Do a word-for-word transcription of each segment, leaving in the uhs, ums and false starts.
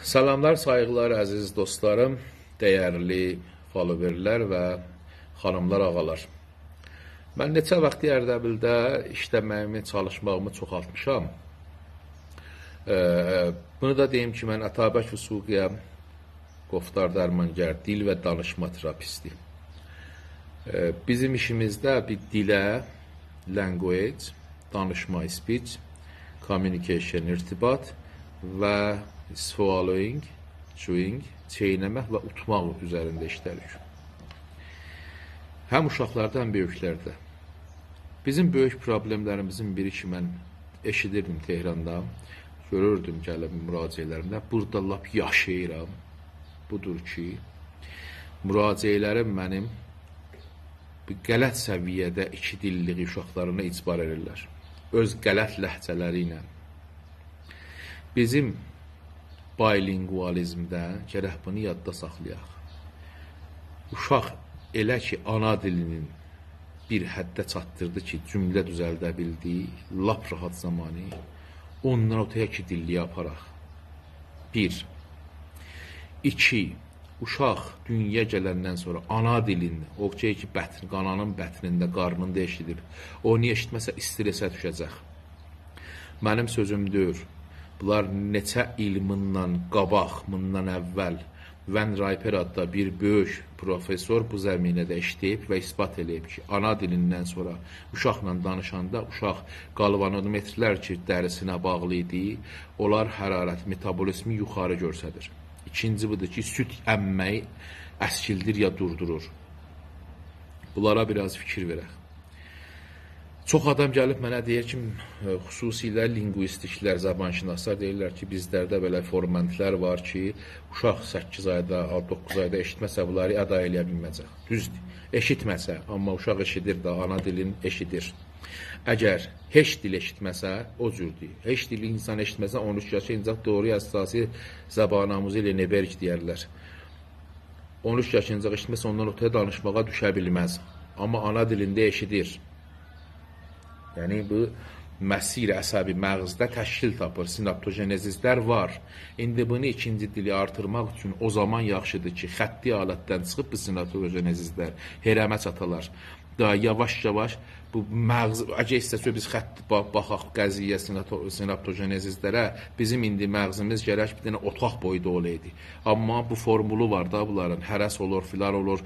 سلاملار، سایغیلار، عزیز دوستلاریم، دیرلی فالوورلر و خانیملار، آغالار. من نئچه واختدی اردبیلده ایشله‌مه‌ییمی، چالیشماغیمی چوخالتمیشام. ائ، بونو دا دئییم کی، من اتابک وثوقی‌یم، گفتار درمانگر، دیل و دانیشما تراپیستی. ائ، بیزیم ایشیمیزده بیر دیله، language، دانیشما، speech، communication، ارتباط و swallowing، chewing، چئینه‌مک و اوتماق اوزرینده ایشله‌ریک. هم اوشاقلاردا، هم بؤیوکلرده. بیزیم بؤیوک پروبلئملریمیزین بیری کی، من ائشیدیردیم تهراندا، گؤروردوم گلیب مراجعه‌لریمده، بورادا لاپ یاشاییرام. بودور کی، مراجعه‌لریم منیم بو غلط سویه‌ده ایکی دیللیگی اوشاقلارینا اجبار ائدیرلر. اؤز غلط لهجه‌لری ایله. بیزیم بایلینگوالیزمده گرک بونو یاددا ساخلایاق. اوشاق ائله کی، آنا دیلینین بیر حدده چاتدیردی کی، جمله دوزلده بیلدی، لاپ راحت زامانی، اوندان اؤته‌یه ایکی دیللیگه آپاراق. بیر. ایکی، اوشاق دونیایا گلندن سونرا آنا دیلینده، او شئی کی، بطن، آنانین بطنینده، قارنیندا ائشیدیر، اونو ائشیتمه‌سه، استرسه دوشه‌جک. منیم سؤزوم دئییل. بونلار نئچه ایل بوندان قاباق، بوندان اول ون رایپر آددا بیر بؤیوک پروفسور بو زمینه‌ده ایشله‌ییب و اثبات ائله‌ییب کی، آنا دیلیندن سونرا اوشاقلا دانیشاندا اوشاق گالوانومترلر کی، دریسینه باغلی ایدی، اونلار حرارت، متابولیزمی یوخاری گؤرسدیر. ایکینجی بودور کی، سود اممه‌یی اسکیلدیر یا دوردورور. بونلارا بیر آز فیکیر وئرک. چوخ آدام گلیب منه دئییر کی، ائ، خصوصیله لینگویستیکلر، زبان‌شناسلار دئییرلر کی، بیزلرده بئله فورمنتلر وار کی، اوشاق سککیز آیدا، آ، دوققوز آیدا ائشیتمه‌سه، بونلاری ادا ائله‌یه بیلمه‌یه‌جک. دوزدور، ائشیتمه‌سه، آمما اوشاق ائشیدیر ده، آنا دیلین ائشیدیر. اگر هئچ دیل ائشیتمه‌سه، او جوردور. هئچ دیلی اینسان ائشیتمه‌سه، اون اوچ یاشینجا دوغرو اساسی زبان‌آموزی لنه‌برگ دئیرلر. اون اوچ یاشینجا ائشیتمه‌سه، اوندان اؤته‌یه دانیشماغا دوشه بیلمز. آمما آنا دیلینده ائشیدیر. یعنی، بو مسیر عصبی مغزده تشکیل تاپیر، سیناپتوژنزیسلر وار. ایندی بونو ایکینجی دیلی آرتیرماق اوچون او زامان یاخشیدیر کی، خطی حالتدن چیخیب بو سیناپتوژنزیسلر هرمه چاتالار. دا یاواش-یاواش بو مغز، اگر ایسته‌سک بیز خط با-، باخاق قضیه سیناتو-، سیناپتوژنزیسلره، بیزیم ایندی مغزیمیز گرک بیر دنه اوتاق بویدا اولایدی. آمما بو فورمولو وار دا بونلارین، هرس اولور، فلان اولور،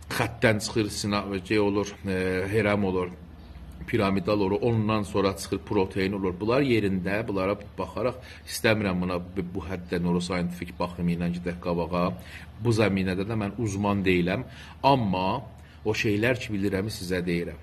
خطدن چیخیر، سینا-، شئی اولور، ائ، هرم اولور، پیرامیدال اولور، اوندان سونرا چیخیر، پروتئین اولور. بونلار یئرینده، بونلارا باخاراق ایسته‌میرم بونا بو، بو حدده نوروساینتیفیک باخیم ایله گئدک قاباغا. بو زمینه‌ده ده من اوزمان دئییلم. آمما او شئیلر کی، بیلیرم، سیزه دئییرم.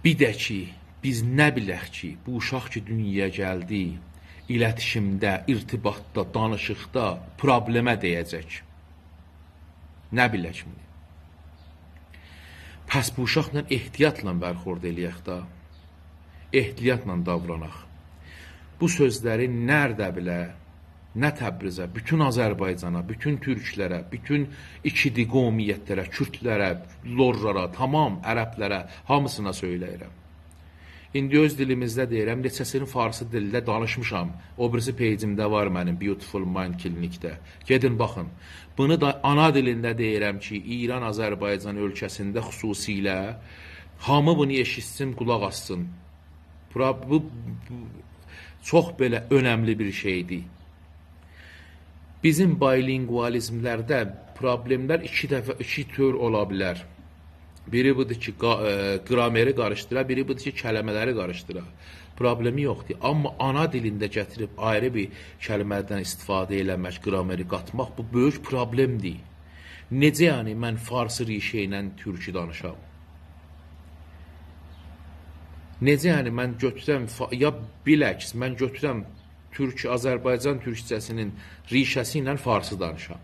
بیر ده کی، بیز نه بیلک کی، بو اوشاق کی، دونیایا گلدی، ایلتیشیمده، ارتباطدا، دانیشیقدا پروبلئمه دَیه‌جک. نه بیلک بونو؟ پس بو اوشاقلا احتیاطلا برخورد ائله‌یک ده. احتیاطلا داوراناق. بو سؤزلری نه اردبیله، نه تبریزه، بوتون آذربایجانا، بوتون تورکلره، بوتون ایکی دی قومیتلره، کوردلره، لورلارا، تمام عربلره، هامیسینا سؤیله‌ییرم. ایندی اؤز دیلیمیزده دئییرم، نئچه‌سینی فارسی دیلده دانیشمیشام. او بیریسی پیجیمده وار منیم، Beautiful Mind Clinic-ده. گئدین باخین. بونو دا آنا دیلینده دئییرم کی، ایران، آذربایجان اؤلکه‌سینده خصوصیله هامی بونو ائشیتسین، قولاق آسسین. بورا، بو، بو چوخ بئله اؤنملی بیر شئیدیر. بیزیم بایلینگوالیزملرده پروبلئملر ایکی دفعه، ایکی تور اولا بیلر. بیری بودور کی، قا-، ائ، گرامری قاریشدیرا، بیری بودور کی، کلمه‌لری قاریشدیرا. پروبلئمی یوخدور. آمما آنا دیلینده گتیریب آیری بیر کلمه‌دن استفاده ائله‌مک، گرامری قاتماق، بو بؤیوک پروبلئمدیر. نئجه یعنی من فارسی ریشه ایله تورکی دانیشام؟ نئجه یعنی من گؤتورم فا-، یا بالعکس، من گؤتورم تورک، آذربایجان تورکجه‌سینین ریشه‌سی ایله فارسی دانیشام؟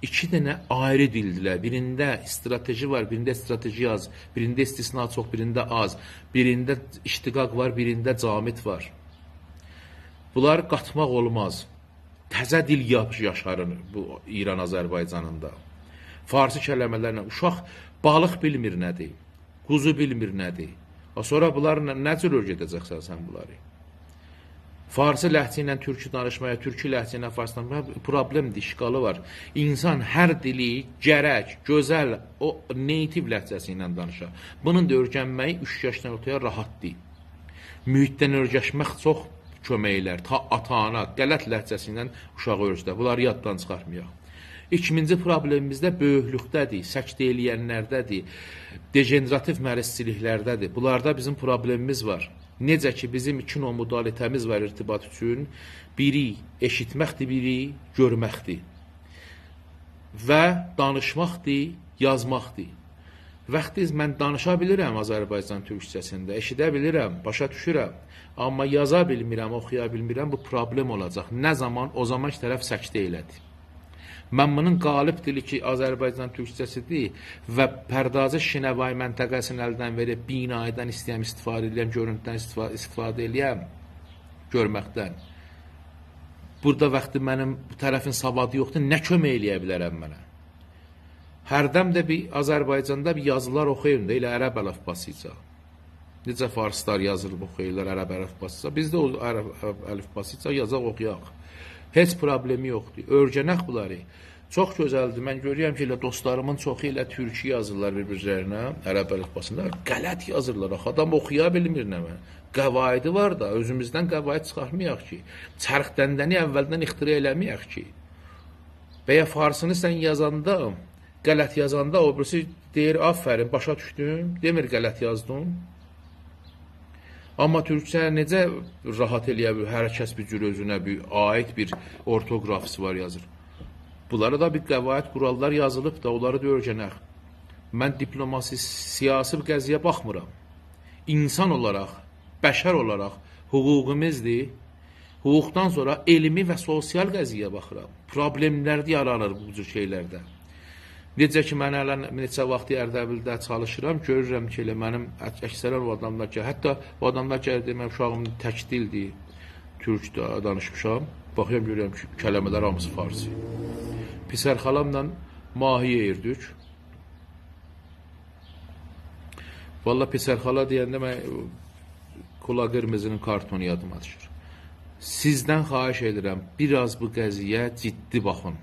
ایکی دنه آیری دیلدیلر. بیرینده استراتژی وار، بیرینده استراتژی آز، بیرینده استثنا چوخ، بیرینده آز، بیرینده اشتقاق وار، بیرینده جامد وار. بونلاری قاتماق اولماز. تزه دیل یا-، یاشارین بو ایران آذربایجانیندا. فارسی کلمه‌لرله اوشاق بالیق بیلمیر نه‌دیر. قوزو بیلمیر نه‌دیر. آ، سونرا بونلارلا نه جور اؤیره‌ده‌جکسن سن بونلاری؟ فارسی لهجه ایله تورکی دانیشمایا، تورکی لهجه ایله فارسی دانیشمایا پروبلمدیر، اشکالی وار. اینسان هر دیلی گرک، گؤزل، او native لهجه‌سی ایله دانیشا. بونون دا اؤیرنمه‌یی اوچ یاشدان اورتایا راحتدیر. محیطدن اؤیرشمک چوخ کؤمک ائلر. تا آتا-آنا غلط لهجه‌سی ایله اوشاغی اؤیرده. بونلاری یاددان چیخارتمایاق. ایکینجی پروبلمیمیز ده بؤیوکلوکده‌دیر، سکته ائله‌ینلرده‌دیر، دژنراتیو مریضچیلیکلرده‌دیر. بونلاردا بیزیم پروبلمیمیز وار. نئجه کی، بیزیم ایکی نوع مودالیته‌میز وار ارتباط اوچون. بیری ائشیتمکدیر، بیری گؤرمکدیر. و دانیشماقدیر، یازماقدیر. وقتی من دانیشا بیلیرم آذربایجان تورکجه‌سینده، ائشیده بیلیرم، باشا دوشورم، آمما یازا بیلمیرم، اوخویا بیلمیرم، بو پروبلم اولاجاق. نه زامان؟ او زامان کی، طرف سکته ائله‌دی. من بونون غالب دیلی کی، آذربایجان تورکجه‌سیدیر و پردازش شنوایی منطقه‌سینی الدن وئریب، بینایی‌دن ایسته‌یم استفاده ائله‌یم، گؤرونتودن استفا-، استفاده ائله‌یم، گؤرمکدن. بورادا وقتی منیم بو طرفین سوادی یوخدور، نه کؤمک ائله‌یه بیلرم منه؟ هردن ده بیر آذربایجاندا بیر یازیلار اوخویون دا، ائله عرب الفباسیجا. نئجه فارسلار یازیب اوخویورلار عرب الفباسیجا، بیز ده او عرب الفباسیجا یازاق، اوخویاق. هئچ پروبلمی یوخدور. اؤیرنک بونلاری. چوخ گؤزلدیر. من گؤرورم کی، ائله دوستلاریمین چوخو ائله تورکی یازیرلار بیر-بیرلرینه، عرب الفباسیندا. غلط یازیرلار آخی، آدام اوخویا بیلمیر نمنه. قواعدی وار دا، اؤزوموزدن قواعد چیخارتمایاق کی. چرخ‌دنده‌نی اولدن اختراع ائله‌مه‌یک کی. و یا فارسینی سن یازاندا، غلط یازاندا او بیریسی دئییر: «آفرین، باشا دوشدوم»، دئمیر: «غلط یازدین.» آمما تورکجه نئجه راحت ائله‌یه بیلیر، هر کس بیر جور اؤزونه بیر عایید بیر اورتوگرافیسی وار، یازیر. بونلارا دا بیر قواعد، قوراللار یازیلیب دا، اونلاری دا اؤیرنک. من دیپلماسی، سیاسی بیر قضیه‌یه باخمیرام. اینسان اولاراق، بشر اولاراق حقوقوموزدور. حقوقدان سونرا علمی و سوسیال قضیه‌یه باخیرام. پروبلملر یارانیر بو جور شئیلرده. نئجه کی، من هله نئچه واختدیر اردبیلده چالیشیرام، گؤرورم کی، ائله منیم اک-، اکثراً او آداملار کی، حتی او آداملار کی، دئمک، اوشاغیم تک دیلدیر، تورک دا دانیشمیشام. باخیرام، گؤرورم کی، کلمه‌لر هامیسی فارسی. پسرخالاملا ماهی یئییردیک. والله، پسرخالا دئینده من کولا قیرمیزی‌نین کارتونو یادیما دوشور. سیزدن خواهش ائدیرم، بیر آز بو قضیه‌یه جدی باخین.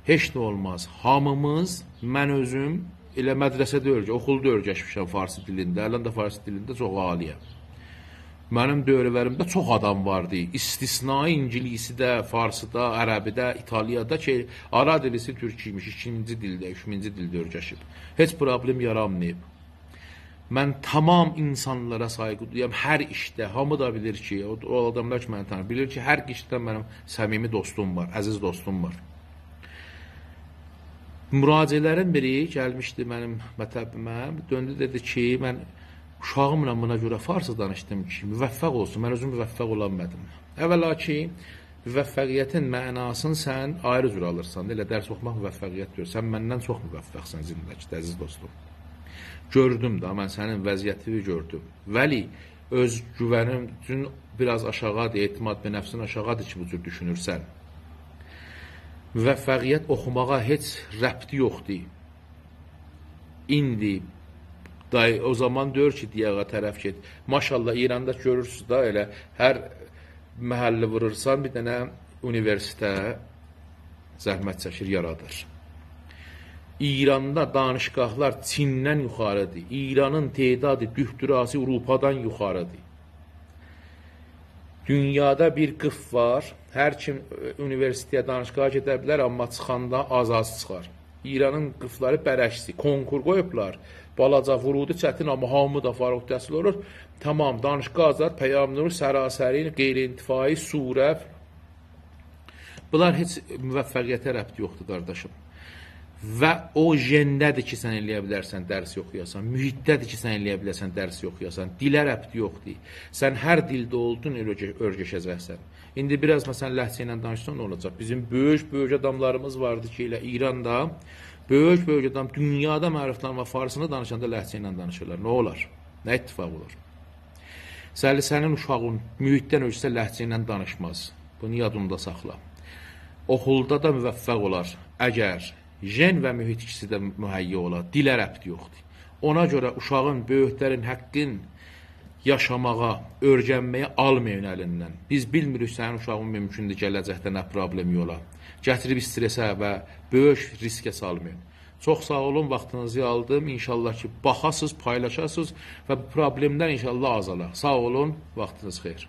هئچ نه اولماز. هامیمیز، من اؤزوم ائله مدرسه‌ده اؤرگه-، اوخولدا اؤرگشمیشم فارسی دیلینده. الان دا فارسی دیلینده چوخ عالی‌یم. منیم دؤوره‌وریمده چوخ آدام واردی. استثنایی اینگیلیسی‌ده، فارسی‌دا، عربی‌ده، ایتالیادا کی، آرا دیلیسی تورکو ایمیش، ایکینجی دیلده، اوچونجو دیلده اؤرگشیب. هئچ پروبلم یارانماییب. من تمام اینسانلارا سایغی دویورام، هر ایشده. هامی دا بیلیر کی، او، او آداملار کی، منی تانیر، بیلیر کی، هر ایشده منیم صمیمی دوستوم وار، عزیز دوستوم وار. مراجعلرین بیری گلمیشدی منیم مطبیمه، دؤندو دئدی کی، من اوشاغیملا بونا گؤره فارسی دانیشدیم کی، موفق اولسون، من اؤزوم موفق اولانمادیم. اولا کی، موفقیتین معناسینی سن آیری جور آلیرسان، ائله درس اوخوماق موفقیت دئییل. سن مندن چوخ موفقسن زندگیده، عزیز دوستوم. گؤردوم دا، من سنین وضعیتینی گؤردوم. ولی اؤز گوونین بیر آز آشاغیدیر، اعتماد به نفسین آشاغیدیر کی، بو جور دوشونورسن. موفقیت اوخوماغا هئچ ربطی یوخدور. ایندی دای-، او زامان دئییر کی، دئیه‌غه طرف گئت. ماشاالله، ایراندا گؤرورسونوز دا، ائله هر محله وورورسان، بیر دنه اونیوئرسیتئت زحمت چکیر، یارادیر. ایراندا دانشگاهلار چیندن یوخاریدیر. ایرانین تعداد دکتراسی آوروپادان یوخاریدیر. دونیادا بیر قیف وار. هر کیم، ائ، اونیوئرسیتئته، دانشگاها گئده بیلر، آمما چیخاندا آز-آز چیخار. ایرانین قیفلاری برعکسدیر. کنکور قویوبلار. بالاجا، ورودی چتین، آمما هامی دا فارغ‌التحصیل اولور. تمام، دانشگاه آزاد، پیام نور، سراسری، غیرانتفاعی، صوره. بونلار هئچ موفقیته ربطی یوخدور، قارداشیم. و او ژنده‌دیر کی، سن ائله‌یه بیلرسن درس اوخویاسان، محیطده‌دیر کی، سن ائله‌یه بیلرسن درس اوخویاسان. دیله ربطی یوخدور. سن هر دیلده اولدون، اؤرگه-، اؤرگشه‌جکسن. ایندی بیر آز، مثلا، لهجه ایله دانیشسان، نه اولاجاق؟ بیزیم بؤیوک-بؤیوک آداملاریمیز واردی کی، ائله ایراندا بؤیوک-بؤیوک آدام، دونیادا، من عرفدان و فارسینی دانیشاندا لهجه ایله دانیشیرلار. نه اولار؟ نه اتفاق اولار؟ سن، سنین اوشاغین محیطدن اؤرگشه، لهجه ایله دانیشماز. بونو یادیندا ساخلا. اوخولدا دا موفق اولار، اگر ژن و محیط ایکیسی ده مهیا اولا، دیله ربطی یوخدور. اونا گؤره اوشاغین، بؤیوکلرین حاققین یاشاماغا، اؤیرنمه‌یه آلمایین الیندن. بیز بیلمیریک سنین اوشاغین مومکوندور گله‌جکده نه پروبلمی اولا. گتیریب استرسه و بؤیوک ریسکه سالمایین. چوخ ساغ اولون، واختینیزی آلدیم. ان‌شاءالله کی، باخاسینیز، پایلاشاسینیز و بو پروبلم‌لر ان‌شاءالله آزالار. ساغ اولون، واختینیز خئیر.